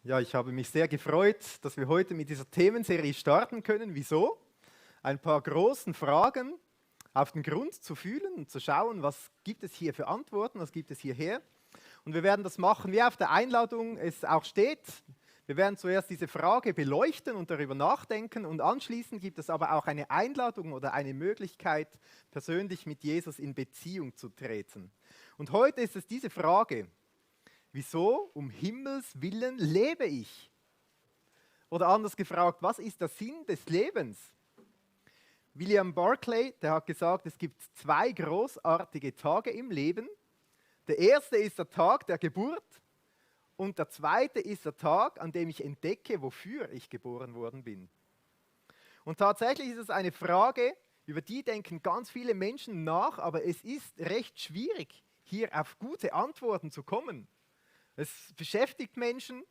Ja, ich habe mich sehr gefreut, dass wir heute mit dieser Themenserie starten können. Wieso? Ein paar großen Fragen auf den Grund zu fühlen und zu schauen, was gibt es hier für Antworten, was gibt es hierher. Und wir werden das machen, wie auf der Einladung es auch steht. Wir werden zuerst diese Frage beleuchten und darüber nachdenken und anschließend gibt es aber auch eine Einladung oder eine Möglichkeit, persönlich mit Jesus in Beziehung zu treten. Und heute ist es diese Frage: Wieso um Himmels Willen lebe ich? Oder anders gefragt, was ist der Sinn des Lebens? William Barclay, der hat gesagt, es gibt zwei großartige Tage im Leben. Der erste ist der Tag der Geburt und der zweite ist der Tag, an dem ich entdecke, wofür ich geboren worden bin. Und tatsächlich ist es eine Frage, über die denken ganz viele Menschen nach, aber es ist recht schwierig, hier auf gute Antworten zu kommen. Es beschäftigt Menschen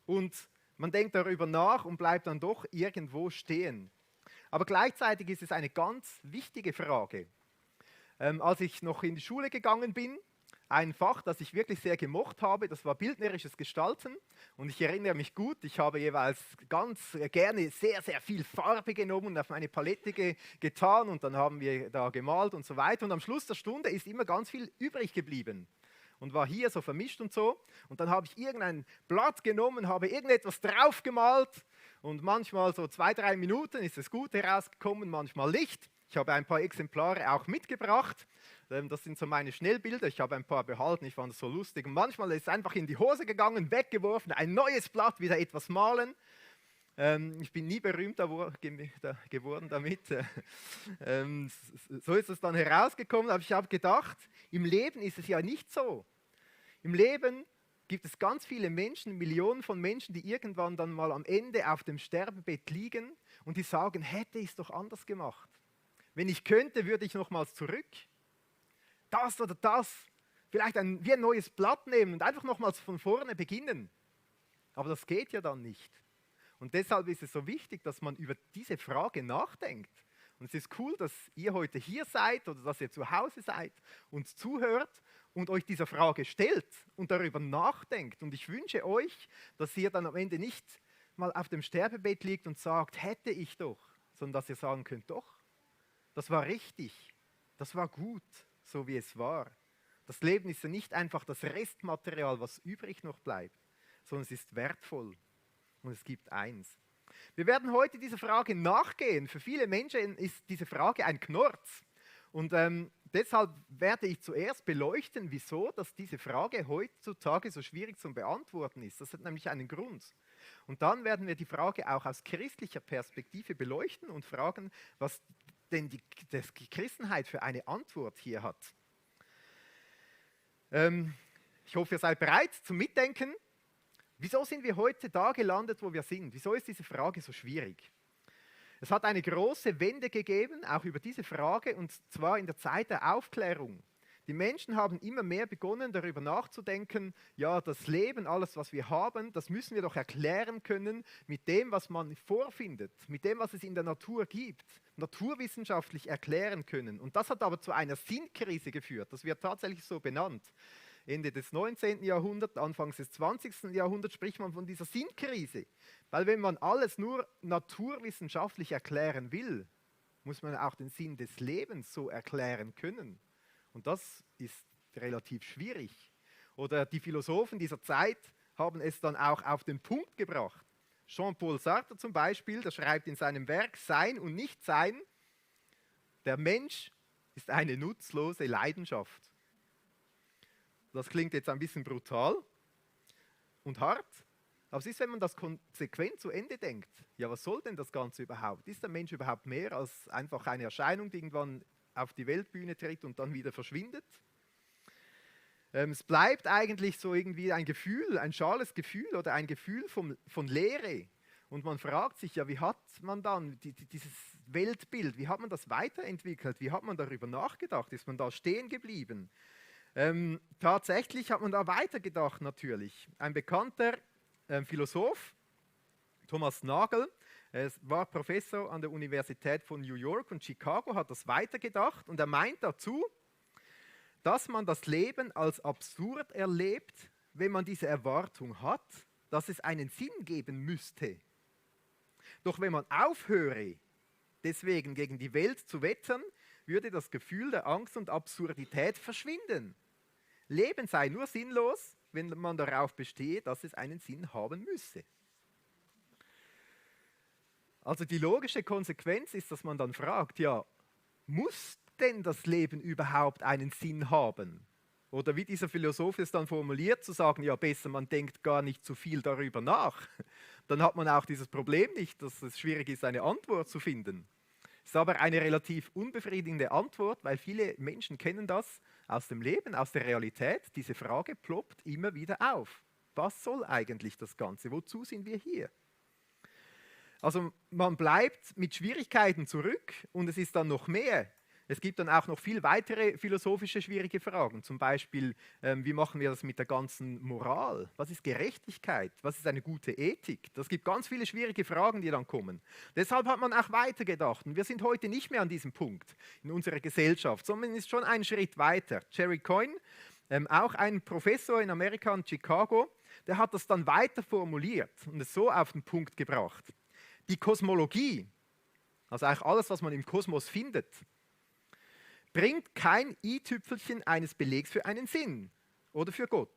und man denkt darüber nach und bleibt dann doch irgendwo stehen. Aber gleichzeitig ist es eine ganz wichtige Frage. Als ich noch in die Schule gegangen bin, ein Fach, das ich wirklich sehr gemocht habe, das war bildnerisches Gestalten. Und ich erinnere mich gut, ich habe jeweils ganz gerne sehr, sehr viel Farbe genommen und auf meine Palette getan und dann haben wir da gemalt und so weiter. Und am Schluss der Stunde ist immer ganz viel übrig geblieben und war hier so vermischt und so. Und dann habe ich irgendein Blatt genommen, habe irgendetwas drauf gemalt und manchmal so 2, 3 Minuten ist es gut herausgekommen, manchmal nicht. Ich habe ein paar Exemplare auch mitgebracht. Das sind so meine Schnellbilder. Ich habe ein paar behalten, ich fand es so lustig. Und manchmal ist es einfach in die Hose gegangen, weggeworfen, ein neues Blatt, wieder etwas malen. Ich bin nie berühmt geworden damit. So ist es dann herausgekommen, aber ich habe gedacht, im Leben ist es ja nicht so. Im Leben gibt es ganz viele Menschen, Millionen von Menschen, die irgendwann dann mal am Ende auf dem Sterbebett liegen und die sagen, hätte ich es doch anders gemacht. Wenn ich könnte, würde ich nochmals zurück. Das oder das. Vielleicht wie ein neues Blatt nehmen und einfach nochmals von vorne beginnen. Aber das geht ja dann nicht. Und deshalb ist es so wichtig, dass man über diese Frage nachdenkt. Und es ist cool, dass ihr heute hier seid oder dass ihr zu Hause seid und zuhört und euch dieser Frage stellt und darüber nachdenkt. Und ich wünsche euch, dass ihr dann am Ende nicht mal auf dem Sterbebett liegt und sagt, hätte ich doch, sondern dass ihr sagen könnt, doch, das war richtig, das war gut, so wie es war. Das Leben ist ja nicht einfach das Restmaterial, was übrig noch bleibt, sondern es ist wertvoll und es gibt eins. Wir werden heute dieser Frage nachgehen. Für viele Menschen ist diese Frage ein Knorz. Und deshalb werde ich zuerst beleuchten, wieso dass diese Frage heutzutage so schwierig zu beantworten ist. Das hat nämlich einen Grund. Und dann werden wir die Frage auch aus christlicher Perspektive beleuchten und fragen, was denn die Christenheit für eine Antwort hier hat. Ich hoffe, ihr seid bereit zum Mitdenken. Wieso sind wir heute da gelandet, wo wir sind? Wieso ist diese Frage so schwierig? Es hat eine große Wende gegeben, auch über diese Frage, und zwar in der Zeit der Aufklärung. Die Menschen haben immer mehr begonnen, darüber nachzudenken, ja, das Leben, alles, was wir haben, das müssen wir doch erklären können mit dem, was man vorfindet, mit dem, was es in der Natur gibt, naturwissenschaftlich erklären können. Und das hat aber zu einer Sinnkrise geführt, das wird tatsächlich so benannt. Ende des 19. Jahrhunderts, Anfangs des 20. Jahrhunderts spricht man von dieser Sinnkrise. Weil wenn man alles nur naturwissenschaftlich erklären will, muss man auch den Sinn des Lebens so erklären können. Und das ist relativ schwierig. Oder die Philosophen dieser Zeit haben es dann auch auf den Punkt gebracht. Jean-Paul Sartre zum Beispiel, der schreibt in seinem Werk Sein und Nichtsein, der Mensch ist eine nutzlose Leidenschaft. Das klingt jetzt ein bisschen brutal und hart, aber es ist, wenn man das konsequent zu Ende denkt, ja, was soll denn das Ganze überhaupt? Ist der Mensch überhaupt mehr als einfach eine Erscheinung, die irgendwann auf die Weltbühne tritt und dann wieder verschwindet? Es bleibt eigentlich so irgendwie ein Gefühl, ein schales Gefühl oder ein Gefühl von Leere. Und man fragt sich ja, wie hat man dann dieses Weltbild, wie hat man das weiterentwickelt? Wie hat man darüber nachgedacht? Ist man da stehen geblieben? Tatsächlich hat man da weitergedacht natürlich. Ein bekannter Philosoph, Thomas Nagel, war Professor an der Universität von New York und Chicago, hat das weitergedacht und er meint dazu, dass man das Leben als absurd erlebt, wenn man diese Erwartung hat, dass es einen Sinn geben müsste. Doch wenn man aufhöre, deswegen gegen die Welt zu wettern, würde das Gefühl der Angst und Absurdität verschwinden. Leben sei nur sinnlos, wenn man darauf bestehe, dass es einen Sinn haben müsse. Also die logische Konsequenz ist, dass man dann fragt, ja, muss denn das Leben überhaupt einen Sinn haben? Oder wie dieser Philosoph es dann formuliert, zu sagen, ja besser, man denkt gar nicht zu viel darüber nach. Dann hat man auch dieses Problem nicht, dass es schwierig ist, eine Antwort zu finden. Ist aber eine relativ unbefriedigende Antwort, weil viele Menschen kennen das aus dem Leben, aus der Realität. Diese Frage ploppt immer wieder auf. Was soll eigentlich das Ganze? Wozu sind wir hier? Also man bleibt mit Schwierigkeiten zurück und es ist dann noch mehr. Es gibt dann auch noch viel weitere philosophische schwierige Fragen. Zum Beispiel, wie machen wir das mit der ganzen Moral? Was ist Gerechtigkeit? Was ist eine gute Ethik? Das gibt ganz viele schwierige Fragen, die dann kommen. Deshalb hat man auch weitergedacht. Und wir sind heute nicht mehr an diesem Punkt in unserer Gesellschaft, sondern ist schon einen Schritt weiter. Jerry Coyne, auch ein Professor in Amerika, in Chicago, der hat das dann weiter formuliert und es so auf den Punkt gebracht. Die Kosmologie, also eigentlich alles, was man im Kosmos findet, bringt kein i-Tüpfelchen eines Belegs für einen Sinn oder für Gott.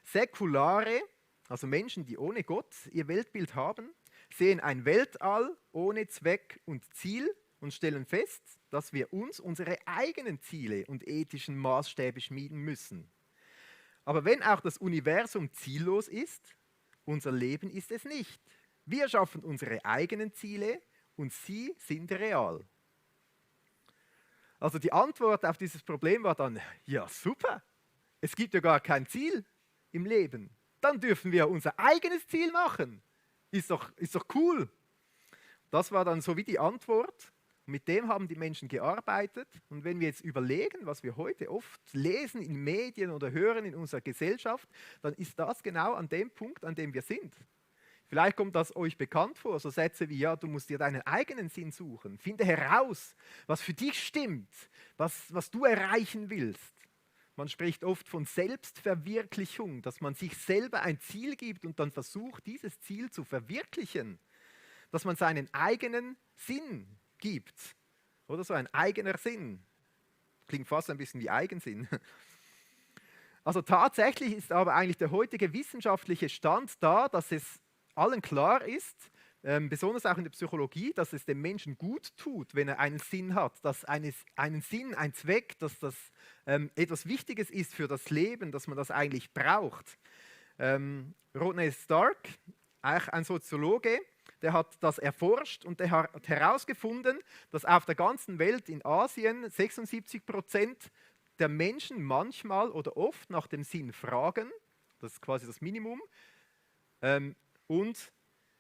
Säkulare, also Menschen, die ohne Gott ihr Weltbild haben, sehen ein Weltall ohne Zweck und Ziel und stellen fest, dass wir uns unsere eigenen Ziele und ethischen Maßstäbe schmieden müssen. Aber wenn auch das Universum ziellos ist, unser Leben ist es nicht. Wir schaffen unsere eigenen Ziele und sie sind real. Also die Antwort auf dieses Problem war dann, ja super, es gibt ja gar kein Ziel im Leben. Dann dürfen wir unser eigenes Ziel machen. Ist doch cool. Das war dann so wie die Antwort. Mit dem haben die Menschen gearbeitet. Und wenn wir jetzt überlegen, was wir heute oft lesen in Medien oder hören in unserer Gesellschaft, dann ist das genau an dem Punkt, an dem wir sind. Vielleicht kommt das euch bekannt vor, so Sätze wie, ja, du musst dir deinen eigenen Sinn suchen. Finde heraus, was für dich stimmt, was du erreichen willst. Man spricht oft von Selbstverwirklichung, dass man sich selber ein Ziel gibt und dann versucht, dieses Ziel zu verwirklichen. Dass man seinen eigenen Sinn gibt. Oder so ein eigener Sinn. Klingt fast ein bisschen wie Eigensinn. Also tatsächlich ist aber eigentlich der heutige wissenschaftliche Stand da, dass es allen klar ist, besonders auch in der Psychologie, dass es dem Menschen gut tut, wenn er einen Sinn hat, dass einen Sinn, ein Zweck, dass das etwas Wichtiges ist für das Leben, dass man das eigentlich braucht. Rodney Stark, auch ein Soziologe, der hat das erforscht und der hat herausgefunden, dass auf der ganzen Welt in Asien 76% der Menschen manchmal oder oft nach dem Sinn fragen, das ist quasi das Minimum, und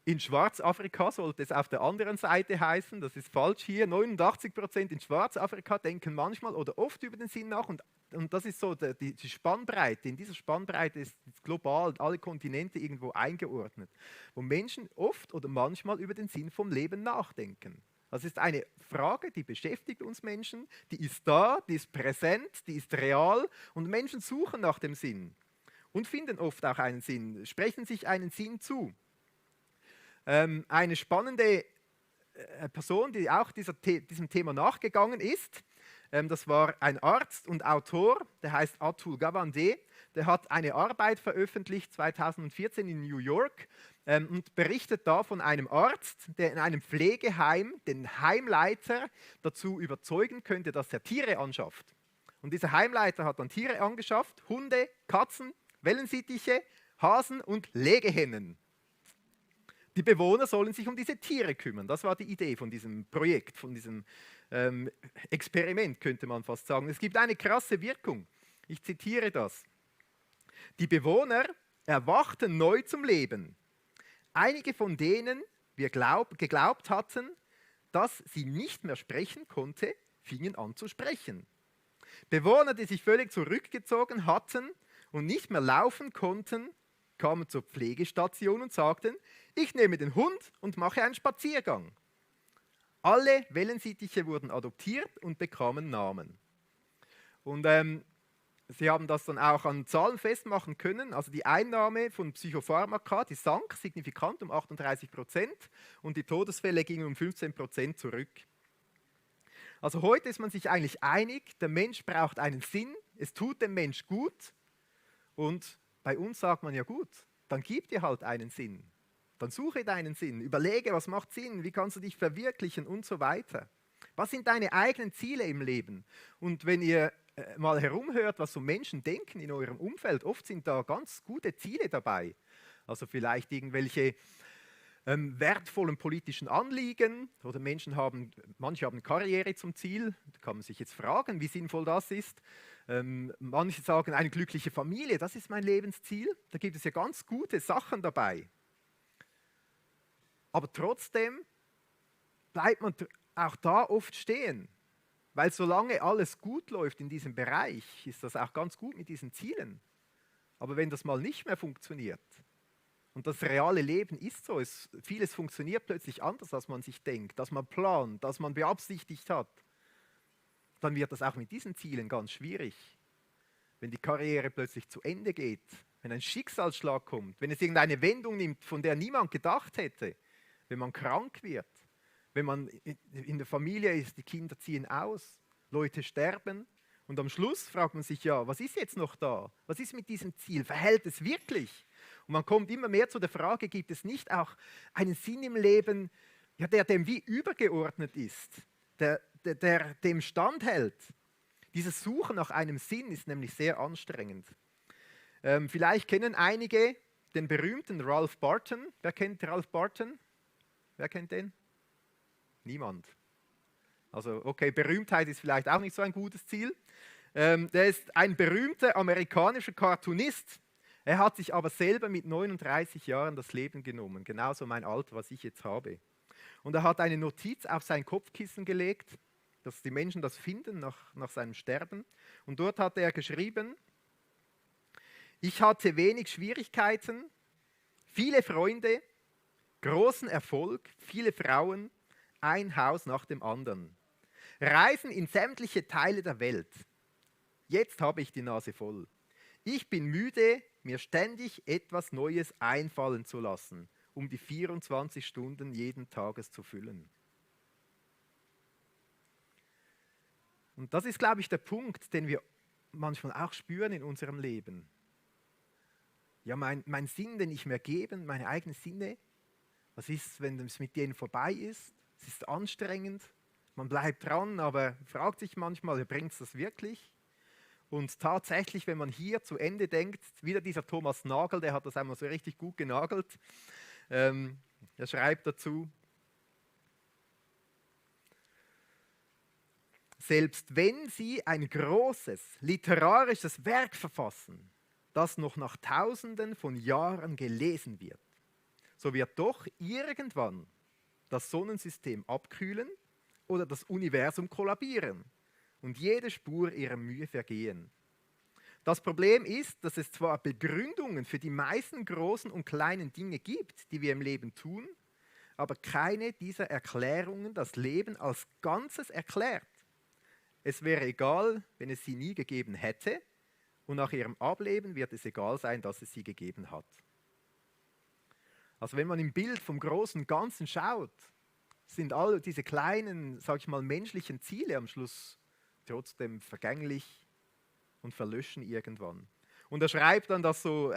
in Schwarzafrika sollte es auf der anderen Seite heißen, das ist falsch hier, 89% in Schwarzafrika denken manchmal oder oft über den Sinn nach und das ist so die Spannbreite. In dieser Spannbreite ist global alle Kontinente irgendwo eingeordnet, wo Menschen oft oder manchmal über den Sinn vom Leben nachdenken. Das ist eine Frage, die beschäftigt uns Menschen, die ist da, die ist präsent, die ist real und Menschen suchen nach dem Sinn. Und finden oft auch einen Sinn, sprechen sich einen Sinn zu. Eine spannende Person, die auch diesem Thema nachgegangen ist, das war ein Arzt und Autor, der heißt Atul Gawande. Der hat eine Arbeit veröffentlicht 2014 in New York und berichtet da von einem Arzt, der in einem Pflegeheim den Heimleiter dazu überzeugen könnte, dass er Tiere anschafft. Und dieser Heimleiter hat dann Tiere angeschafft, Hunde, Katzen, Wellensittiche, Hasen und Legehennen. Die Bewohner sollen sich um diese Tiere kümmern. Das war die Idee von diesem Projekt, von diesem Experiment, könnte man fast sagen. Es gibt eine krasse Wirkung. Ich zitiere das. Die Bewohner erwachten neu zum Leben. Einige von denen wir geglaubt hatten, dass sie nicht mehr sprechen konnte, fingen an zu sprechen. Bewohner, die sich völlig zurückgezogen hatten und nicht mehr laufen konnten, kamen zur Pflegestation und sagten, ich nehme den Hund und mache einen Spaziergang. Alle Wellensittiche wurden adoptiert und bekamen Namen. Und Sie haben das dann auch an Zahlen festmachen können. Also die Einnahme von Psychopharmaka, die sank signifikant um 38% und die Todesfälle gingen um 15% zurück. Also heute ist man sich eigentlich einig, der Mensch braucht einen Sinn, es tut dem Mensch gut und bei uns sagt man ja gut, dann gib dir halt einen Sinn. Dann suche deinen Sinn, überlege, was macht Sinn, wie kannst du dich verwirklichen und so weiter. Was sind deine eigenen Ziele im Leben? Und wenn ihr mal herumhört, was so Menschen denken in eurem Umfeld, oft sind da ganz gute Ziele dabei. Also vielleicht irgendwelche wertvollen politischen Anliegen oder manche haben Karriere zum Ziel. Da kann man sich jetzt fragen, wie sinnvoll das ist. Manche sagen, eine glückliche Familie, das ist mein Lebensziel. Da gibt es ja ganz gute Sachen dabei. Aber trotzdem bleibt man auch da oft stehen. Weil solange alles gut läuft in diesem Bereich, ist das auch ganz gut mit diesen Zielen. Aber wenn das mal nicht mehr funktioniert, und das reale Leben ist so, vieles funktioniert plötzlich anders, als man sich denkt, dass man plant, dass man beabsichtigt hat, dann wird das auch mit diesen Zielen ganz schwierig. Wenn die Karriere plötzlich zu Ende geht, wenn ein Schicksalsschlag kommt, wenn es irgendeine Wendung nimmt, von der niemand gedacht hätte, wenn man krank wird, wenn man in der Familie ist, die Kinder ziehen aus, Leute sterben und am Schluss fragt man sich ja, was ist jetzt noch da? Was ist mit diesem Ziel? Verhält es wirklich? Und man kommt immer mehr zu der Frage, gibt es nicht auch einen Sinn im Leben, ja, der dem wie übergeordnet ist, der dem standhält? Dieses Suchen nach einem Sinn ist nämlich sehr anstrengend. Vielleicht kennen einige den berühmten Ralph Barton. Wer kennt Ralph Barton? Wer kennt den? Niemand. Also okay, Berühmtheit ist vielleicht auch nicht so ein gutes Ziel. Der ist ein berühmter amerikanischer Cartoonist. Er hat sich aber selber mit 39 Jahren das Leben genommen. Genauso mein Alter, was ich jetzt habe. Und er hat eine Notiz auf sein Kopfkissen gelegt, dass die Menschen das finden nach seinem Sterben. Und dort hat er geschrieben, ich hatte wenig Schwierigkeiten, viele Freunde, großen Erfolg, viele Frauen, ein Haus nach dem anderen. Reisen in sämtliche Teile der Welt. Jetzt habe ich die Nase voll. Ich bin müde, mir ständig etwas Neues einfallen zu lassen, um die 24 Stunden jeden Tages zu füllen. Und das ist, glaube ich, der Punkt, den wir manchmal auch spüren in unserem Leben. Ja, mein Sinn, den ich mir gebe, meine eigenen Sinne, was ist, wenn es mit denen vorbei ist? Es ist anstrengend, man bleibt dran, aber fragt sich manchmal, bringt es das wirklich? Und tatsächlich, wenn man hier zu Ende denkt, wieder dieser Thomas Nagel, der hat das einmal so richtig gut genagelt. Er schreibt dazu, selbst wenn Sie ein großes literarisches Werk verfassen, das noch nach Tausenden von Jahren gelesen wird, so wird doch irgendwann das Sonnensystem abkühlen oder das Universum kollabieren und jede Spur ihrer Mühe vergehen. Das Problem ist, dass es zwar Begründungen für die meisten großen und kleinen Dinge gibt, die wir im Leben tun, aber keine dieser Erklärungen das Leben als Ganzes erklärt. Es wäre egal, wenn es sie nie gegeben hätte, und nach ihrem Ableben wird es egal sein, dass es sie gegeben hat. Also wenn man im Bild vom großen Ganzen schaut, sind all diese kleinen, sag ich mal, menschlichen Ziele am Schluss trotzdem vergänglich und verlöschen irgendwann. Und er schreibt dann das so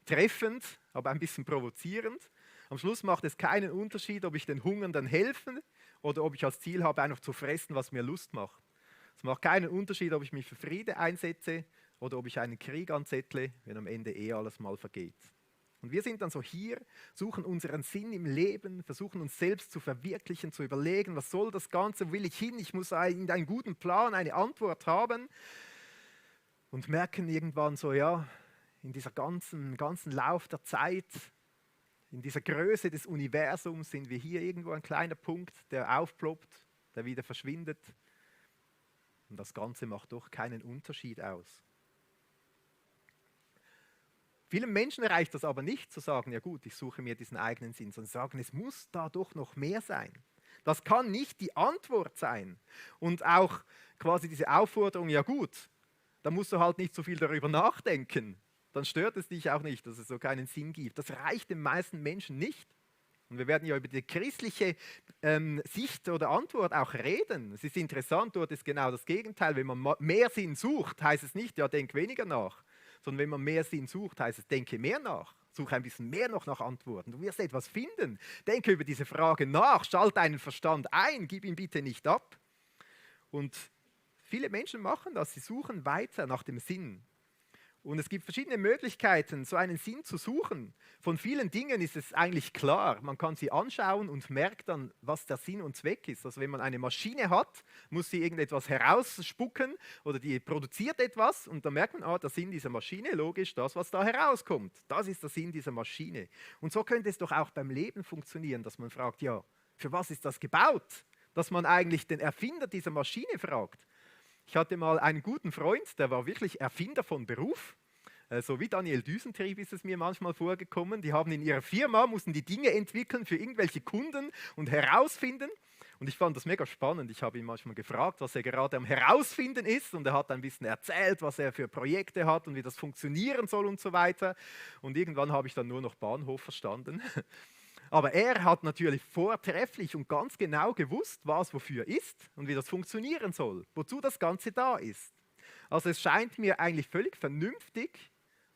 treffend, aber ein bisschen provozierend. Am Schluss macht es keinen Unterschied, ob ich den Hungernden helfe oder ob ich als Ziel habe, einfach zu fressen, was mir Lust macht. Es macht keinen Unterschied, ob ich mich für Friede einsetze oder ob ich einen Krieg anzettle, wenn am Ende alles mal vergeht. Und wir sind dann so hier, suchen unseren Sinn im Leben, versuchen uns selbst zu verwirklichen, zu überlegen, was soll das Ganze, wo will ich hin, ich muss einen guten Plan, eine Antwort haben und merken irgendwann so, ja, in dieser ganzen Lauf der Zeit, in dieser Größe des Universums sind wir hier irgendwo ein kleiner Punkt, der aufploppt, der wieder verschwindet. Und das Ganze macht doch keinen Unterschied aus. Vielen Menschen reicht das aber nicht zu sagen, ja gut, ich suche mir diesen eigenen Sinn, sondern sagen, es muss da doch noch mehr sein. Das kann nicht die Antwort sein. Und auch quasi diese Aufforderung, ja gut, Da musst du halt nicht so viel darüber nachdenken. Dann stört es dich auch nicht, dass es so keinen Sinn gibt. Das reicht den meisten Menschen nicht. Und wir werden ja über die christliche Sicht oder Antwort auch reden. Es ist interessant, dort ist genau das Gegenteil. Wenn man mehr Sinn sucht, heißt es nicht, ja, denk weniger nach. Sondern wenn man mehr Sinn sucht, heißt es, denke mehr nach. Suche ein bisschen mehr noch nach Antworten. Du wirst etwas finden. Denke über diese Frage nach, schalte deinen Verstand ein, gib ihn bitte nicht ab. Und viele Menschen machen das, sie suchen weiter nach dem Sinn. Und es gibt verschiedene Möglichkeiten, so einen Sinn zu suchen. Von vielen Dingen ist es eigentlich klar. Man kann sie anschauen und merkt dann, was der Sinn und Zweck ist. Also wenn man eine Maschine hat, muss sie irgendetwas herausspucken oder die produziert etwas und dann merkt man, der Sinn dieser Maschine, logisch, das, was da herauskommt. Das ist der Sinn dieser Maschine. Und so könnte es doch auch beim Leben funktionieren, dass man fragt, ja, für was ist das gebaut? Dass man eigentlich den Erfinder dieser Maschine fragt. Ich hatte mal einen guten Freund, der war wirklich Erfinder von Beruf. So wie Daniel Düsentrieb ist es mir manchmal vorgekommen. Die haben in ihrer Firma, mussten die Dinge entwickeln für irgendwelche Kunden und herausfinden. Und ich fand das mega spannend. Ich habe ihn manchmal gefragt, was er gerade am Herausfinden ist. Und er hat ein bisschen erzählt, was er für Projekte hat und wie das funktionieren soll und so weiter. Und irgendwann habe ich dann nur noch Bahnhof verstanden. Aber er hat natürlich vortrefflich und ganz genau gewusst, was wofür ist und wie das funktionieren soll, wozu das Ganze da ist. Also es scheint mir eigentlich völlig vernünftig,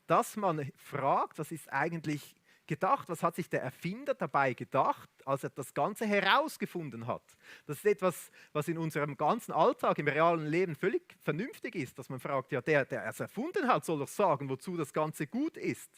dass man fragt, was ist eigentlich gedacht, was hat sich der Erfinder dabei gedacht, als er das Ganze herausgefunden hat. Das ist etwas, was in unserem ganzen Alltag, im realen Leben völlig vernünftig ist, dass man fragt, ja, der es erfunden hat, soll doch sagen, wozu das Ganze gut ist.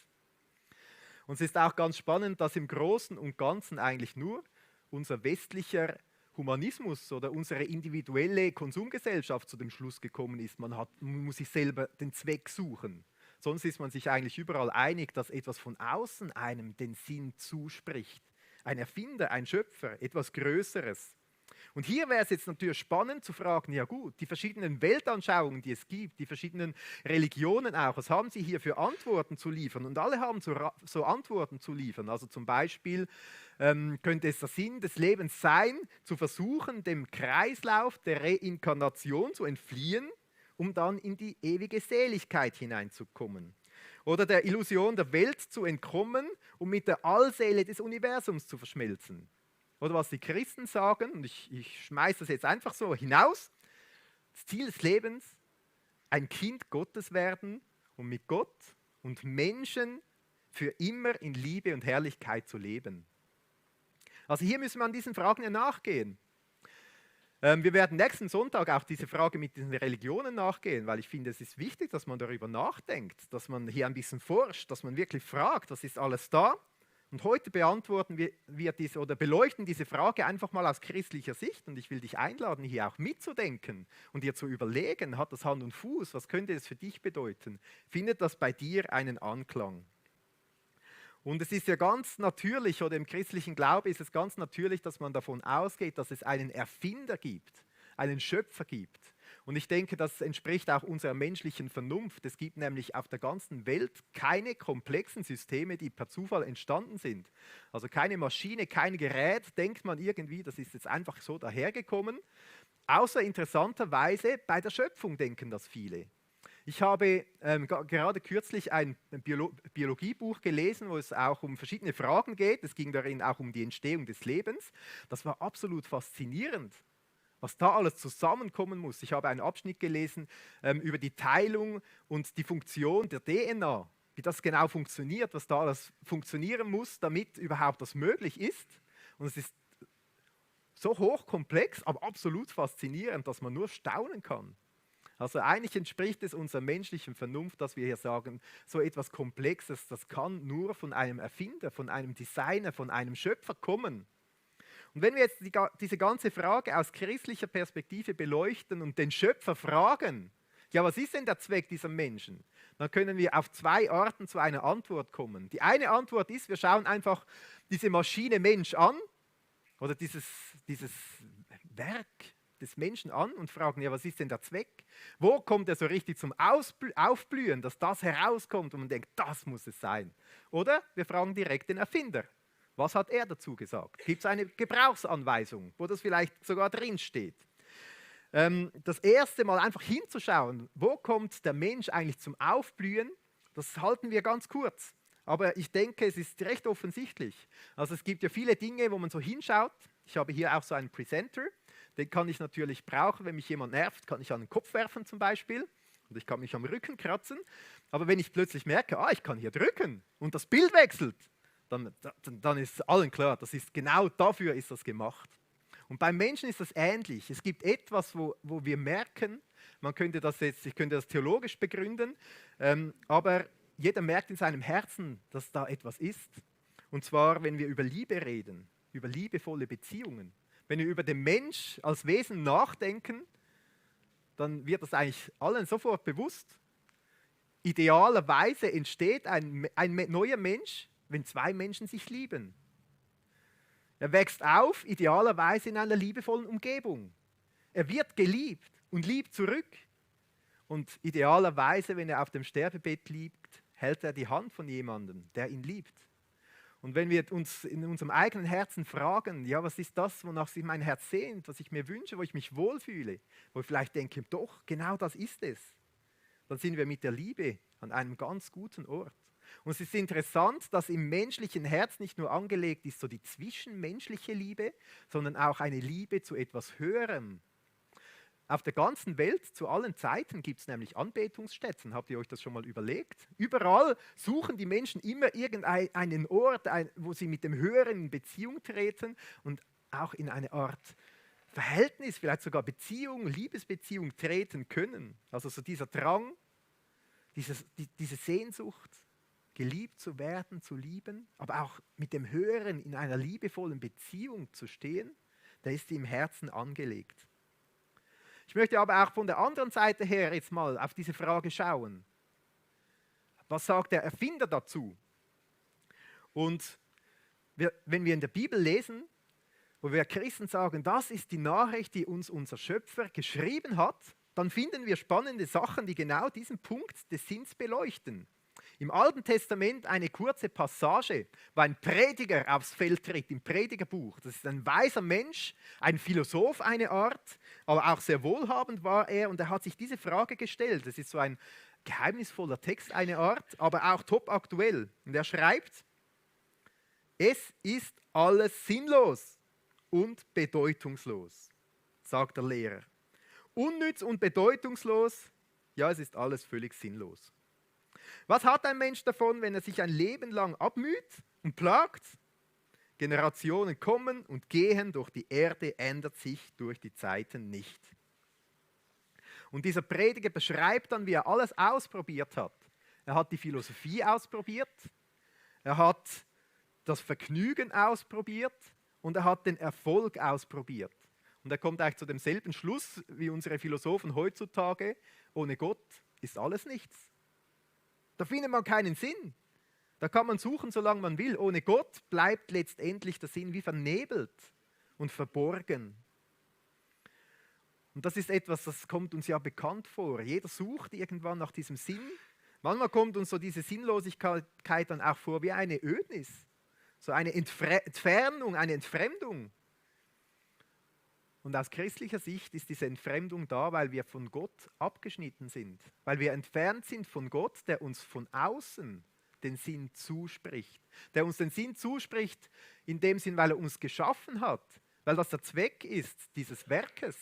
Und es ist auch ganz spannend, dass im Großen und Ganzen eigentlich nur unser westlicher Humanismus oder unsere individuelle Konsumgesellschaft zu dem Schluss gekommen ist, man muss sich selber den Zweck suchen. Sonst ist man sich eigentlich überall einig, dass etwas von außen einem den Sinn zuspricht. Ein Erfinder, ein Schöpfer, etwas Größeres. Und hier wäre es jetzt natürlich spannend zu fragen, ja gut, die verschiedenen Weltanschauungen, die es gibt, die verschiedenen Religionen auch, was haben sie hier für Antworten zu liefern? Und alle haben so Antworten zu liefern. Also zum Beispiel könnte es der Sinn des Lebens sein, zu versuchen, dem Kreislauf der Reinkarnation zu entfliehen, um dann in die ewige Seligkeit hineinzukommen. Oder der Illusion der Welt zu entkommen, um mit der Allseele des Universums zu verschmelzen. Oder was die Christen sagen, und ich schmeiße das jetzt einfach so hinaus, das Ziel des Lebens, ein Kind Gottes werden und mit Gott und Menschen für immer in Liebe und Herrlichkeit zu leben. Also hier müssen wir an diesen Fragen ja nachgehen. Wir werden nächsten Sonntag auch diese Frage mit den Religionen nachgehen, weil ich finde, es ist wichtig, dass man darüber nachdenkt, dass man hier ein bisschen forscht, dass man wirklich fragt, was ist alles da? Und heute beantworten wir diese oder beleuchten diese Frage einfach mal aus christlicher Sicht und ich will dich einladen, hier auch mitzudenken und dir zu überlegen, hat das Hand und Fuß, was könnte es für dich bedeuten? Findet das bei dir einen Anklang? Und es ist ja ganz natürlich, oder im christlichen Glauben ist es ganz natürlich, dass man davon ausgeht, dass es einen Erfinder gibt, einen Schöpfer gibt. Und ich denke, das entspricht auch unserer menschlichen Vernunft. Es gibt nämlich auf der ganzen Welt keine komplexen Systeme, die per Zufall entstanden sind. Also keine Maschine, kein Gerät, denkt man irgendwie, das ist jetzt einfach so dahergekommen. Außer interessanterweise bei der Schöpfung denken das viele. Ich habe gerade kürzlich ein Biologiebuch gelesen, wo es auch um verschiedene Fragen geht. Es ging darin auch um die Entstehung des Lebens. Das war absolut faszinierend, was da alles zusammenkommen muss. Ich habe einen Abschnitt gelesen über die Teilung und die Funktion der DNA, wie das genau funktioniert, was da alles funktionieren muss, damit überhaupt das möglich ist. Und es ist so hochkomplex, aber absolut faszinierend, dass man nur staunen kann. Also eigentlich entspricht es unserer menschlichen Vernunft, dass wir hier sagen, so etwas Komplexes, das kann nur von einem Erfinder, von einem Designer, von einem Schöpfer kommen. Und wenn wir jetzt diese ganze Frage aus christlicher Perspektive beleuchten und den Schöpfer fragen, ja, was ist denn der Zweck dieser Menschen? Dann können wir auf zwei Arten zu einer Antwort kommen. Die eine Antwort ist, wir schauen einfach diese Maschine Mensch an oder dieses Werk des Menschen an und fragen, ja, was ist denn der Zweck? Wo kommt er so richtig zum Aufblühen, dass das herauskommt und man denkt, das muss es sein? Oder wir fragen direkt den Erfinder. Was hat er dazu gesagt? Gibt es eine Gebrauchsanweisung, wo das vielleicht sogar drin steht? Das erste Mal einfach hinzuschauen, wo kommt der Mensch eigentlich zum Aufblühen, das halten wir ganz kurz. Aber ich denke, es ist recht offensichtlich. Also es gibt ja viele Dinge, wo man so hinschaut. Ich habe hier auch so einen Presenter, den kann ich natürlich brauchen, wenn mich jemand nervt, kann ich an den Kopf werfen zum Beispiel. Und ich kann mich am Rücken kratzen. Aber wenn ich plötzlich merke, ich kann hier drücken und das Bild wechselt, dann ist allen klar, das ist genau dafür ist das gemacht. Und beim Menschen ist das ähnlich. Es gibt etwas, wo wir merken, ich könnte das theologisch begründen, aber jeder merkt in seinem Herzen, dass da etwas ist. Und zwar, wenn wir über Liebe reden, über liebevolle Beziehungen. Wenn wir über den Mensch als Wesen nachdenken, dann wird das eigentlich allen sofort bewusst. Idealerweise entsteht ein neuer Mensch, wenn zwei Menschen sich lieben. Er wächst auf, idealerweise in einer liebevollen Umgebung. Er wird geliebt und liebt zurück. Und idealerweise, wenn er auf dem Sterbebett liegt, hält er die Hand von jemandem, der ihn liebt. Und wenn wir uns in unserem eigenen Herzen fragen, ja, was ist das, wonach sich mein Herz sehnt, was ich mir wünsche, wo ich mich wohlfühle, wo ich vielleicht denke, doch, genau das ist es, dann sind wir mit der Liebe an einem ganz guten Ort. Und es ist interessant, dass im menschlichen Herz nicht nur angelegt ist so die zwischenmenschliche Liebe, sondern auch eine Liebe zu etwas Höherem. Auf der ganzen Welt, zu allen Zeiten, gibt es nämlich Anbetungsstätten. Habt ihr euch das schon mal überlegt? Überall suchen die Menschen immer irgendeinen Ort, wo sie mit dem Höheren in Beziehung treten und auch in eine Art Verhältnis, vielleicht sogar Beziehung, Liebesbeziehung treten können. Also so dieser Drang, diese Sehnsucht, geliebt zu werden, zu lieben, aber auch mit dem Höheren in einer liebevollen Beziehung zu stehen, der ist im Herzen angelegt. Ich möchte aber auch von der anderen Seite her jetzt mal auf diese Frage schauen. Was sagt der Erfinder dazu? Und wenn wir in der Bibel lesen, wo wir Christen sagen, das ist die Nachricht, die uns unser Schöpfer geschrieben hat, dann finden wir spannende Sachen, die genau diesen Punkt des Sinns beleuchten. Im Alten Testament eine kurze Passage, wo ein Prediger aufs Feld tritt, im Predigerbuch. Das ist ein weiser Mensch, ein Philosoph eine Art, aber auch sehr wohlhabend war er und er hat sich diese Frage gestellt. Das ist so ein geheimnisvoller Text eine Art, aber auch top aktuell. Und er schreibt, es ist alles sinnlos und bedeutungslos, sagt der Lehrer. Unnütz und bedeutungslos, ja, es ist alles völlig sinnlos. Was hat ein Mensch davon, wenn er sich ein Leben lang abmüht und plagt? Generationen kommen und gehen, doch die Erde ändert sich durch die Zeiten nicht. Und dieser Prediger beschreibt dann, wie er alles ausprobiert hat. Er hat die Philosophie ausprobiert, er hat das Vergnügen ausprobiert und er hat den Erfolg ausprobiert. Und er kommt eigentlich zu demselben Schluss wie unsere Philosophen heutzutage, ohne Gott ist alles nichts. Da findet man keinen Sinn. Da kann man suchen, solange man will. Ohne Gott bleibt letztendlich der Sinn wie vernebelt und verborgen. Und das ist etwas, das kommt uns ja bekannt vor. Jeder sucht irgendwann nach diesem Sinn. Manchmal kommt uns so diese Sinnlosigkeit dann auch vor wie eine Ödnis. So eine Entfernung, eine Entfremdung. Und aus christlicher Sicht ist diese Entfremdung da, weil wir von Gott abgeschnitten sind. Weil wir entfernt sind von Gott, der uns von außen den Sinn zuspricht. Der uns den Sinn zuspricht in dem Sinn, weil er uns geschaffen hat. Weil das der Zweck ist dieses Werkes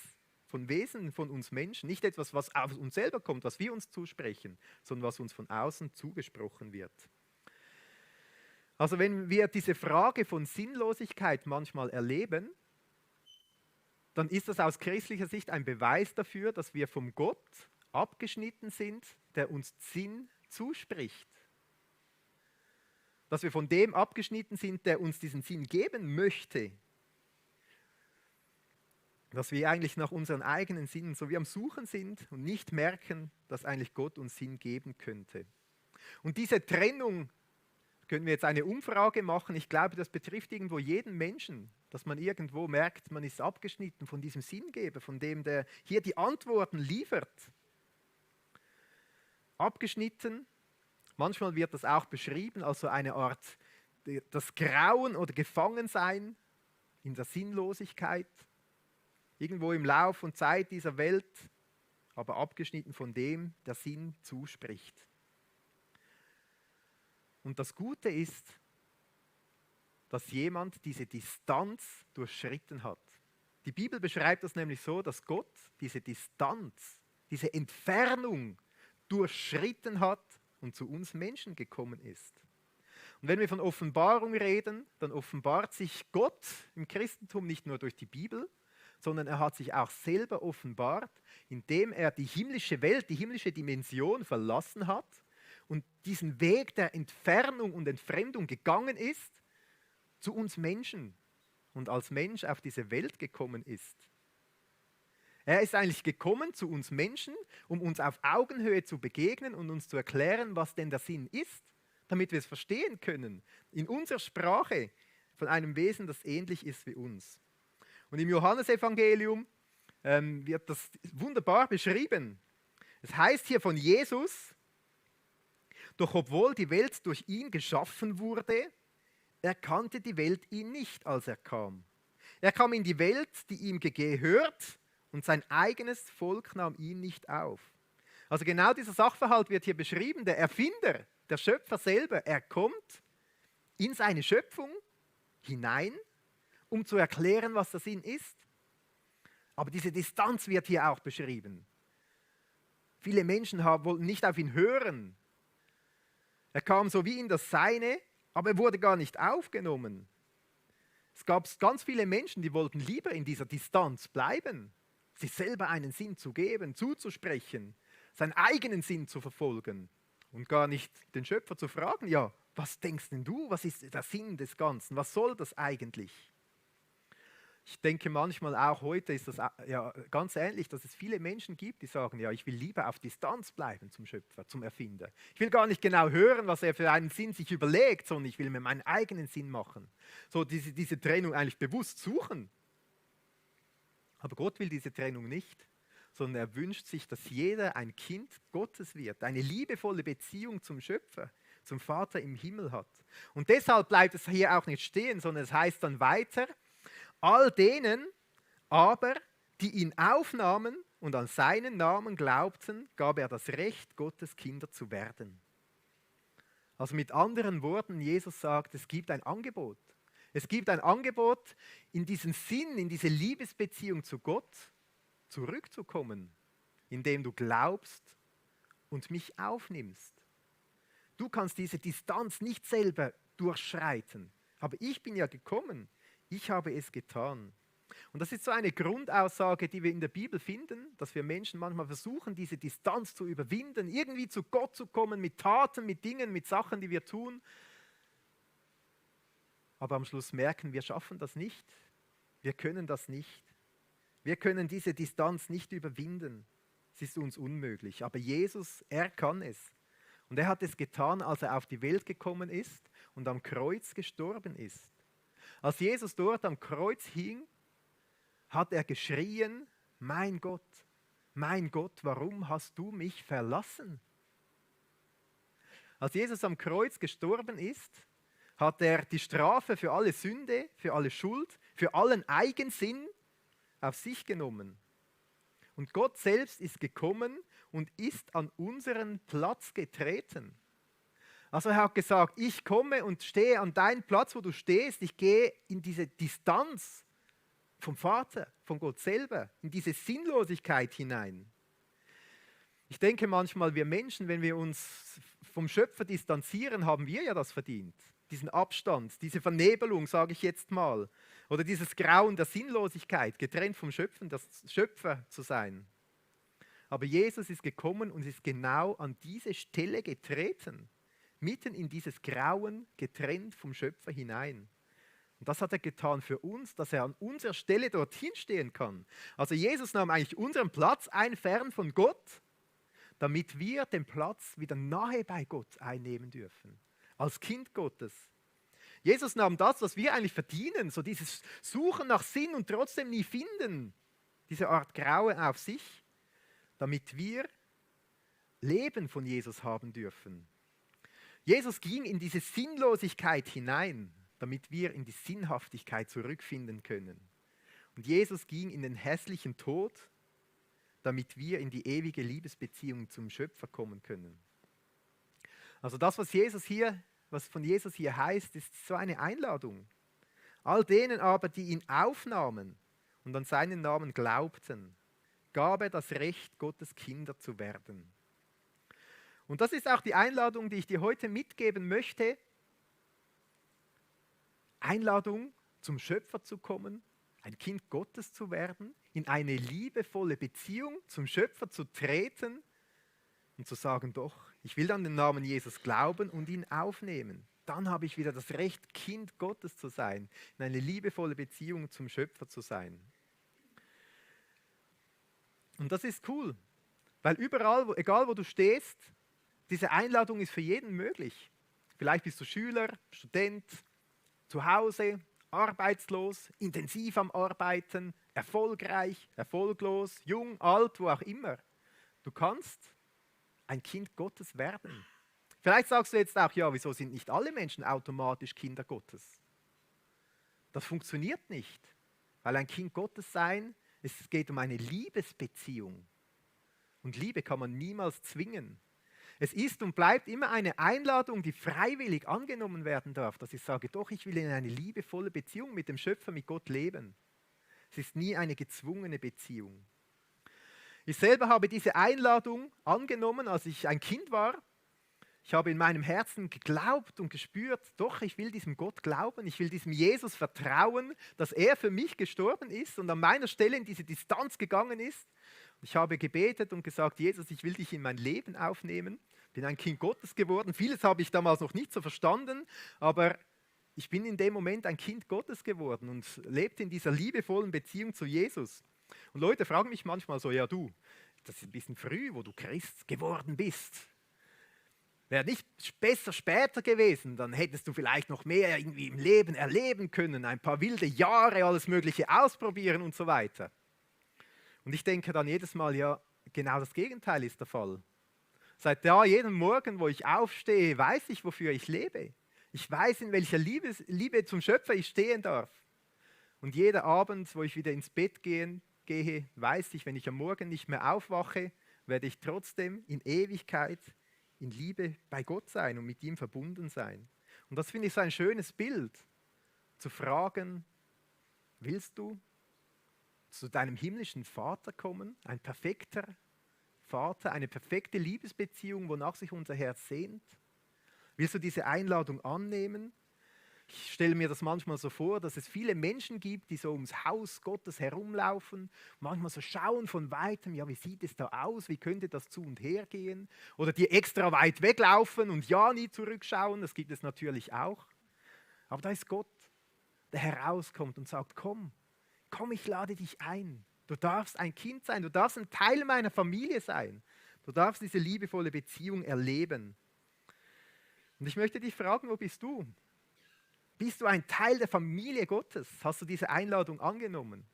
von Wesen, von uns Menschen. Nicht etwas, was aus uns selber kommt, was wir uns zusprechen, sondern was uns von außen zugesprochen wird. Also wenn wir diese Frage von Sinnlosigkeit manchmal erleben, dann ist das aus christlicher Sicht ein Beweis dafür, dass wir vom Gott abgeschnitten sind, der uns Sinn zuspricht. Dass wir von dem abgeschnitten sind, der uns diesen Sinn geben möchte. Dass wir eigentlich nach unseren eigenen Sinnen so wie am Suchen sind und nicht merken, dass eigentlich Gott uns Sinn geben könnte. Und diese Trennung, können wir jetzt eine Umfrage machen, ich glaube, das betrifft irgendwo jeden Menschen, dass man irgendwo merkt, man ist abgeschnitten von diesem Sinngeber, von dem, der hier die Antworten liefert. Abgeschnitten, manchmal wird das auch beschrieben als so eine Art, das Grauen oder Gefangensein in der Sinnlosigkeit. irgendwo im Lauf und Zeit dieser Welt, aber abgeschnitten von dem, der Sinn zuspricht. Und das Gute ist, dass jemand diese Distanz durchschritten hat. Die Bibel beschreibt das nämlich so, dass Gott diese Distanz, diese Entfernung durchschritten hat und zu uns Menschen gekommen ist. Und wenn wir von Offenbarung reden, dann offenbart sich Gott im Christentum nicht nur durch die Bibel, sondern er hat sich auch selber offenbart, indem er die himmlische Welt, die himmlische Dimension verlassen hat und diesen Weg der Entfernung und Entfremdung gegangen ist zu uns Menschen und als Mensch auf diese Welt gekommen ist. Er ist eigentlich gekommen zu uns Menschen, um uns auf Augenhöhe zu begegnen und uns zu erklären, was denn der Sinn ist, damit wir es verstehen können, in unserer Sprache von einem Wesen, das ähnlich ist wie uns. Und im Johannesevangelium wird das wunderbar beschrieben. Es heißt hier von Jesus, doch obwohl die Welt durch ihn geschaffen wurde, erkannte die Welt ihn nicht, als er kam. Er kam in die Welt, die ihm gehört, und sein eigenes Volk nahm ihn nicht auf. Also genau dieser Sachverhalt wird hier beschrieben. Der Erfinder, der Schöpfer selber, er kommt in seine Schöpfung hinein, um zu erklären, was der Sinn ist. Aber diese Distanz wird hier auch beschrieben. Viele Menschen wollten nicht auf ihn hören. Er kam so wie in das Seine, aber er wurde gar nicht aufgenommen. Es gab ganz viele Menschen, die wollten lieber in dieser Distanz bleiben, sich selber einen Sinn zu geben, zuzusprechen, seinen eigenen Sinn zu verfolgen und gar nicht den Schöpfer zu fragen, ja, was denkst denn du, was ist der Sinn des Ganzen, was soll das eigentlich? Ich denke manchmal auch heute ist das ja ganz ähnlich, dass es viele Menschen gibt, die sagen, ja, ich will lieber auf Distanz bleiben zum Schöpfer, zum Erfinder. Ich will gar nicht genau hören, was er für einen Sinn sich überlegt, sondern ich will mir meinen eigenen Sinn machen. So diese Trennung eigentlich bewusst suchen. Aber Gott will diese Trennung nicht, sondern er wünscht sich, dass jeder ein Kind Gottes wird, eine liebevolle Beziehung zum Schöpfer, zum Vater im Himmel hat. Und deshalb bleibt es hier auch nicht stehen, sondern es heißt dann weiter, all denen aber, die ihn aufnahmen und an seinen Namen glaubten, gab er das Recht, Gottes Kinder zu werden. Also mit anderen Worten, Jesus sagt, es gibt ein Angebot. Es gibt ein Angebot, in diesen Sinn, in diese Liebesbeziehung zu Gott zurückzukommen, indem du glaubst und mich aufnimmst. Du kannst diese Distanz nicht selber durchschreiten, aber ich bin ja gekommen. Ich habe es getan. Und das ist so eine Grundaussage, die wir in der Bibel finden, dass wir Menschen manchmal versuchen, diese Distanz zu überwinden, irgendwie zu Gott zu kommen, mit Taten, mit Dingen, mit Sachen, die wir tun. Aber am Schluss merken, wir schaffen das nicht. Wir können das nicht. Wir können diese Distanz nicht überwinden. Es ist uns unmöglich. Aber Jesus, er kann es. Und er hat es getan, als er auf die Welt gekommen ist und am Kreuz gestorben ist. Als Jesus dort am Kreuz hing, hat er geschrien, mein Gott, warum hast du mich verlassen? Als Jesus am Kreuz gestorben ist, hat er die Strafe für alle Sünde, für alle Schuld, für allen Eigensinn auf sich genommen. Und Gott selbst ist gekommen und ist an unseren Platz getreten. Also er hat gesagt, ich komme und stehe an deinen Platz, wo du stehst. Ich gehe in diese Distanz vom Vater, von Gott selber, in diese Sinnlosigkeit hinein. Ich denke manchmal, wir Menschen, wenn wir uns vom Schöpfer distanzieren, haben wir ja das verdient. Diesen Abstand, diese Vernebelung, sage ich jetzt mal. Oder dieses Grauen der Sinnlosigkeit, getrennt vom Schöpfer, das Schöpfer zu sein. Aber Jesus ist gekommen und ist genau an diese Stelle getreten. Mitten in dieses Grauen, getrennt vom Schöpfer hinein. Und das hat er getan für uns, dass er an unserer Stelle dorthin stehen kann. Also Jesus nahm eigentlich unseren Platz ein, fern von Gott, damit wir den Platz wieder nahe bei Gott einnehmen dürfen. Als Kind Gottes. Jesus nahm das, was wir eigentlich verdienen, so dieses Suchen nach Sinn und trotzdem nie finden, diese Art Graue auf sich, damit wir Leben von Jesus haben dürfen. Jesus ging in diese Sinnlosigkeit hinein, damit wir in die Sinnhaftigkeit zurückfinden können. Und Jesus ging in den hässlichen Tod, damit wir in die ewige Liebesbeziehung zum Schöpfer kommen können. Also das, was von Jesus hier heißt, ist so eine Einladung. All denen aber, die ihn aufnahmen und an seinen Namen glaubten, gab er das Recht, Gottes Kinder zu werden. Und das ist auch die Einladung, die ich dir heute mitgeben möchte. Einladung, zum Schöpfer zu kommen, ein Kind Gottes zu werden, in eine liebevolle Beziehung zum Schöpfer zu treten und zu sagen, doch, ich will an den Namen Jesus glauben und ihn aufnehmen. Dann habe ich wieder das Recht, Kind Gottes zu sein, in eine liebevolle Beziehung zum Schöpfer zu sein. Und das ist cool, weil überall, egal wo du stehst, diese Einladung ist für jeden möglich. Vielleicht bist du Schüler, Student, zu Hause, arbeitslos, intensiv am Arbeiten, erfolgreich, erfolglos, jung, alt, wo auch immer. Du kannst ein Kind Gottes werden. Vielleicht sagst du jetzt auch, ja, wieso sind nicht alle Menschen automatisch Kinder Gottes? Das funktioniert nicht, weil ein Kind Gottes sein, es geht um eine Liebesbeziehung. Und Liebe kann man niemals zwingen. Es ist und bleibt immer eine Einladung, die freiwillig angenommen werden darf, dass ich sage, doch, ich will in eine liebevolle Beziehung mit dem Schöpfer, mit Gott leben. Es ist nie eine gezwungene Beziehung. Ich selber habe diese Einladung angenommen, als ich ein Kind war. Ich habe in meinem Herzen geglaubt und gespürt, doch, ich will diesem Gott glauben, ich will diesem Jesus vertrauen, dass er für mich gestorben ist und an meiner Stelle in diese Distanz gegangen ist. Ich habe gebetet und gesagt, Jesus, ich will dich in mein Leben aufnehmen. Bin ein Kind Gottes geworden. Vieles habe ich damals noch nicht so verstanden, aber ich bin in dem Moment ein Kind Gottes geworden und lebte in dieser liebevollen Beziehung zu Jesus. Und Leute fragen mich manchmal so, ja du, das ist ein bisschen früh, wo du Christ geworden bist. Wäre nicht besser später gewesen, dann hättest du vielleicht noch mehr irgendwie im Leben erleben können, ein paar wilde Jahre, alles Mögliche ausprobieren und so weiter. Und ich denke dann jedes Mal, ja, genau das Gegenteil ist der Fall. Seit jedem Morgen, wo ich aufstehe, weiß ich, wofür ich lebe. Ich weiß, in welcher Liebe zum Schöpfer ich stehen darf. Und jeden Abend, wo ich wieder ins Bett gehe, weiß ich, wenn ich am Morgen nicht mehr aufwache, werde ich trotzdem in Ewigkeit in Liebe bei Gott sein und mit ihm verbunden sein. Und das finde ich so ein schönes Bild, zu fragen, willst du zu deinem himmlischen Vater kommen, ein perfekter Vater, eine perfekte Liebesbeziehung, wonach sich unser Herz sehnt? Willst du diese Einladung annehmen? Ich stelle mir das manchmal so vor, dass es viele Menschen gibt, die so ums Haus Gottes herumlaufen, manchmal so schauen von Weitem, ja, wie sieht es da aus, wie könnte das zu und her gehen? Oder die extra weit weglaufen und ja nie zurückschauen, das gibt es natürlich auch. Aber da ist Gott, der herauskommt und sagt, komm, ich lade dich ein. Du darfst ein Kind sein, du darfst ein Teil meiner Familie sein. Du darfst diese liebevolle Beziehung erleben. Und ich möchte dich fragen, wo bist du? Bist du ein Teil der Familie Gottes? Hast du diese Einladung angenommen?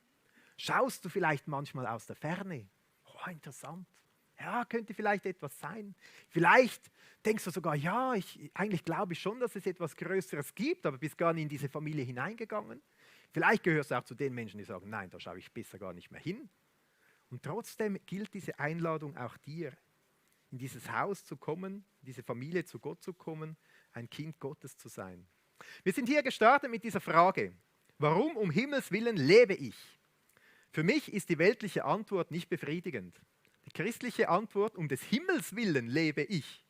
Schaust du vielleicht manchmal aus der Ferne? Oh, interessant. Ja, könnte vielleicht etwas sein. Vielleicht denkst du sogar, ja, eigentlich glaube ich schon, dass es etwas Größeres gibt, aber bist gar nicht in diese Familie hineingegangen. Vielleicht gehörst du auch zu den Menschen, die sagen, nein, da schaue ich besser gar nicht mehr hin. Und trotzdem gilt diese Einladung auch dir, in dieses Haus zu kommen, in diese Familie zu Gott zu kommen, ein Kind Gottes zu sein. Wir sind hier gestartet mit dieser Frage, warum um Himmels Willen lebe ich? Für mich ist die weltliche Antwort nicht befriedigend. Die christliche Antwort, um des Himmels Willen lebe ich.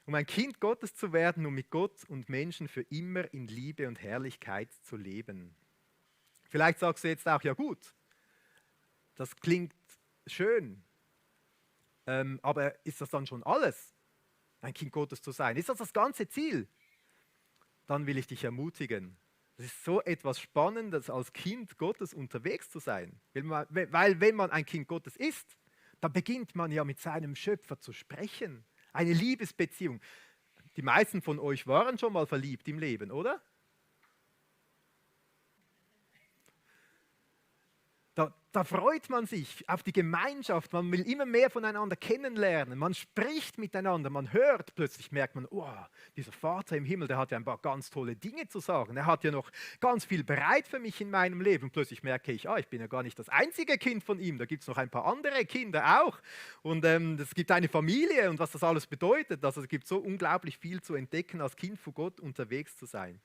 Um ein Kind Gottes zu werden, um mit Gott und Menschen für immer in Liebe und Herrlichkeit zu leben. Vielleicht sagst du jetzt auch, ja gut, das klingt schön, aber ist das dann schon alles, ein Kind Gottes zu sein? Ist das das ganze Ziel? Dann will ich dich ermutigen. Es ist so etwas Spannendes, als Kind Gottes unterwegs zu sein. Weil wenn man ein Kind Gottes ist, dann beginnt man ja mit seinem Schöpfer zu sprechen. Eine Liebesbeziehung. Die meisten von euch waren schon mal verliebt im Leben, oder? da freut man sich auf die Gemeinschaft, man will immer mehr voneinander kennenlernen, man spricht miteinander, man hört, plötzlich merkt man, oh, dieser Vater im Himmel, der hat ja ein paar ganz tolle Dinge zu sagen, er hat ja noch ganz viel bereit für mich in meinem Leben. Und plötzlich merke ich, ich bin ja gar nicht das einzige Kind von ihm, da gibt es noch ein paar andere Kinder auch und es gibt eine Familie und was das alles bedeutet, also es gibt so unglaublich viel zu entdecken, als Kind von Gott unterwegs zu sein.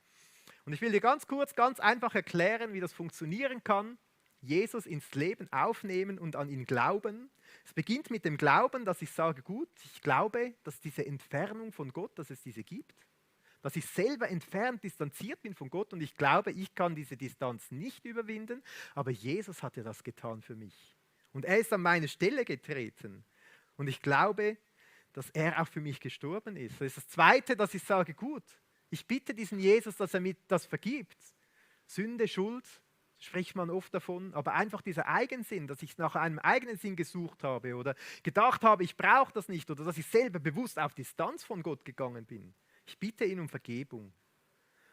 Und ich will dir ganz kurz, ganz einfach erklären, wie das funktionieren kann. Jesus ins Leben aufnehmen und an ihn glauben. Es beginnt mit dem Glauben, dass ich sage, gut, ich glaube, dass diese Entfernung von Gott, dass es diese gibt. Dass ich selber entfernt, distanziert bin von Gott und ich glaube, ich kann diese Distanz nicht überwinden, aber Jesus hat ja das getan für mich. Und er ist an meine Stelle getreten. Und ich glaube, dass er auch für mich gestorben ist. Das ist das Zweite, dass ich sage, gut, ich bitte diesen Jesus, dass er mir das vergibt. Sünde, Schuld, spricht man oft davon, aber einfach dieser Eigensinn, dass ich nach einem eigenen Sinn gesucht habe oder gedacht habe, ich brauche das nicht oder dass ich selber bewusst auf Distanz von Gott gegangen bin. Ich bitte ihn um Vergebung.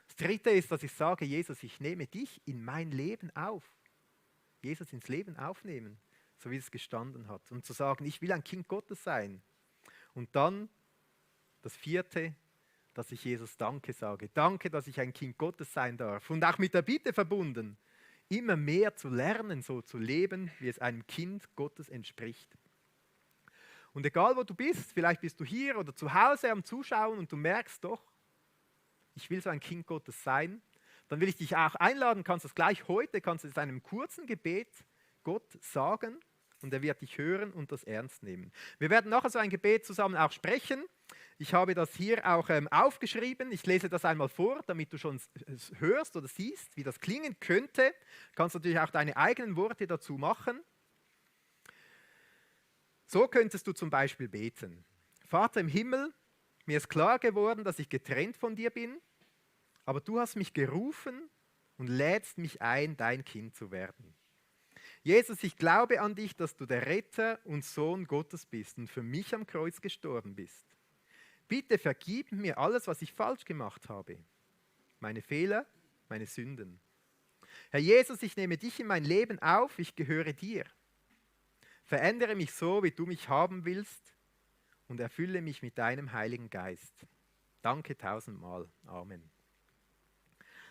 Das Dritte ist, dass ich sage, Jesus, ich nehme dich in mein Leben auf. Jesus ins Leben aufnehmen, so wie es gestanden hat. Und zu sagen, ich will ein Kind Gottes sein. Und dann das Vierte, dass ich Jesus Danke sage. Danke, dass ich ein Kind Gottes sein darf. Und auch mit der Bitte verbunden, immer mehr zu lernen, so zu leben, wie es einem Kind Gottes entspricht. Und egal, wo du bist, vielleicht bist du hier oder zu Hause am Zuschauen und du merkst doch, ich will so ein Kind Gottes sein, dann will ich dich auch einladen, kannst das gleich heute, kannst du es in einem kurzen Gebet Gott sagen und er wird dich hören und das ernst nehmen. Wir werden nachher so ein Gebet zusammen auch sprechen. Ich habe das hier auch aufgeschrieben. Ich lese das einmal vor, damit du schon hörst oder siehst, wie das klingen könnte. Du kannst natürlich auch deine eigenen Worte dazu machen. So könntest du zum Beispiel beten. Vater im Himmel, mir ist klar geworden, dass ich getrennt von dir bin, aber du hast mich gerufen und lädst mich ein, dein Kind zu werden. Jesus, ich glaube an dich, dass du der Retter und Sohn Gottes bist und für mich am Kreuz gestorben bist. Bitte vergib mir alles, was ich falsch gemacht habe. Meine Fehler, meine Sünden. Herr Jesus, ich nehme dich in mein Leben auf, ich gehöre dir. Verändere mich so, wie du mich haben willst und erfülle mich mit deinem Heiligen Geist. Danke tausendmal. Amen.